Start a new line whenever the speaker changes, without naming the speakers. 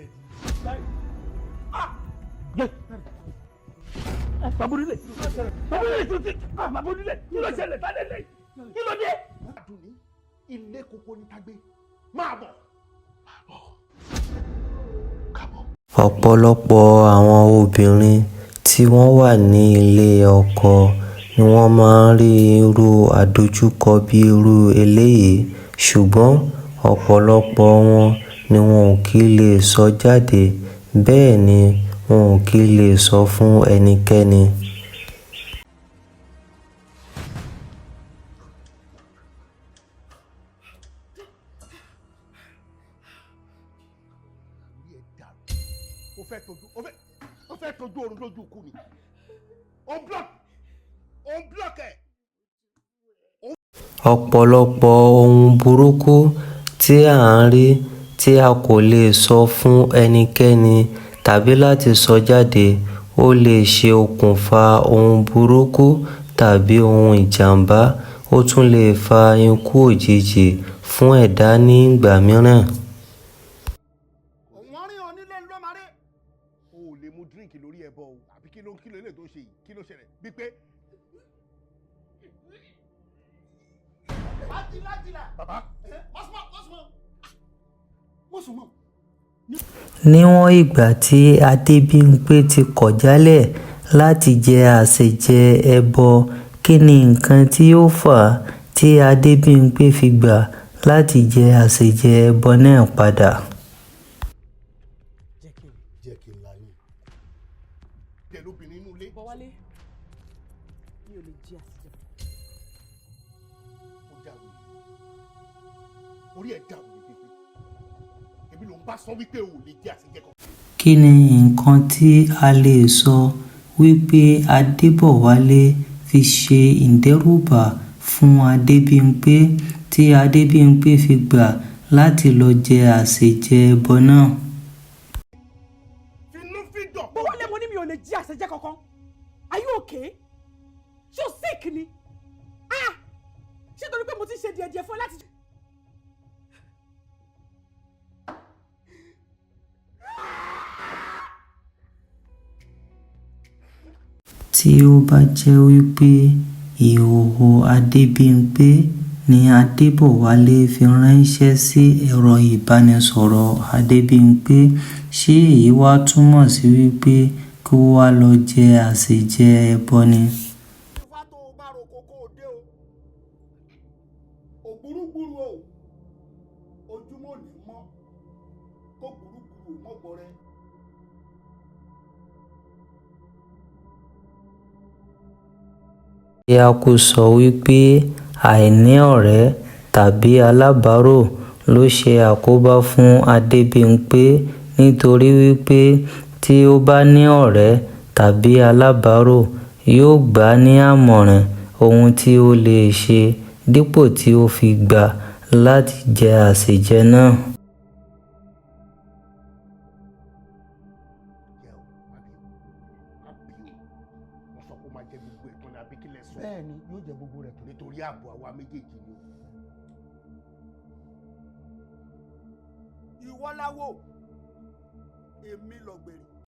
ẹ̀ di. Babolile babolile babolile kí ló ṣẹlẹ̀ balẹ̀lẹ̀ kí ló dé.
Àdùnní ilé koko ní tagbé máa bọ̀.
Ọ̀pọ̀lọpọ̀ àwọn obìnrin tí wọ́n wà ní ilé ọkọ ni wọ́n máa ń rí irú àdojúkọ bí irú eléyìí, ṣùgbọ́n ọ̀pọ̀lọpọ̀ wọn ni wọn ò kí lè sọ jáde, bẹ́ẹ̀ ni wọn ò kí lè sọ fún ẹnikẹ́ni.
O fẹ́ tọ́jú oorun lójú ikú ni. O ń block ẹ̀.
Ọ̀pọ̀lọpọ̀ ohun burúkú tí à ń rí tí a kò lè sọ fún ẹnikẹ́ni tàbí láti sọ jáde, ó lè ṣe okùnfà ohun burúkú tàbí ohun ìjàmbá, ó tún lè fa ikú òjijì fún ẹ̀dá ní ìgbà mìíràn.
Wọ́n rí onílé ló máa rí. O ò lè mu díríǹkì lórí ẹbọ o, àbí kí ló ń kí ló lè tó ṣe yìí, kí ló ṣẹlẹ̀ bí pé. Bàbá.
Wọ́n.
Níwọ̀n ìgbà tí Adébímpé ti kọ̀ jálẹ̀ láti jẹ àsèjẹ ẹbọ, kí ni nǹkan tí ó fà á tí Adébímpé fi gbà láti jẹ àsèjẹ ẹbọ náà padà?
Jẹ́ kí n la yín. Jẹ́ lóbìnrin inú ilé.
Bọ̀wálé, mi ò lè jẹ àsèjẹ.
Ó dàrú orí ẹ̀ dàrú ní pípé. Èmi ló ń bá sọ wípé o ò lè jẹ àsèjẹ kan.
Kí ni nǹkan tí a lè sọ wípé Adébọ̀wálé fi ṣe ìdẹ́rùbà fún Adébímpé tí Adébímpé fi gbà láti lọ jẹ àsèjẹ ẹbọ náà?
Finúfíndọ̀.
Bọ̀wálé, mo ní mi ò lè jẹ àsèjẹ kankan. Are you okay? Ṣé o sick ni? Ah! Ṣé torí pé mo ti ṣe díẹ̀díẹ̀ fún ẹ láti.
Tí ó bá jẹ́ wípé ìhòhò Adébímpé ni Adébọ̀wálé fi ránṣẹ́ sí ẹ̀rọ ìbánisọ̀rọ̀ Adébímpé, ṣé èyí wá túmọ̀ sí wípé kí ó wá lọ jẹ àsèjẹ ẹbọ ni?
Ifá tó o bá roko kó o dé o. Ògbúrúgbúrú o. Ojúmọ́ ò ní mọ́. Kó gbúrúgbúrú mọ́ gbọ́rẹ́.
Kí á kú sọ wípé àìní ọ̀rẹ́ tàbí alábàárò ló ṣe àkóbá fún Adébímpé, nítorí wípé tí ó bá ní ọ̀rẹ́ tàbí alábàárò, yóò gbà á ní àmọ̀ràn ohun tí ó lè ṣe dípò tí ó fi gbà láti jẹ àsèjẹ náà.
Jẹ́ o, má bí o, má bí o. Wọ́n sọ pé ó máa jẹ gbogbo ẹ̀tàn ni àbí kí lẹ sọ.
Bẹ́ẹ̀ni, yóò jẹ gbogbo rẹ̀ tán.
Nítorí ààbò àwa méjèèjì ni o.
Ìwọ láwo, èmi lọ̀gbẹ̀rì.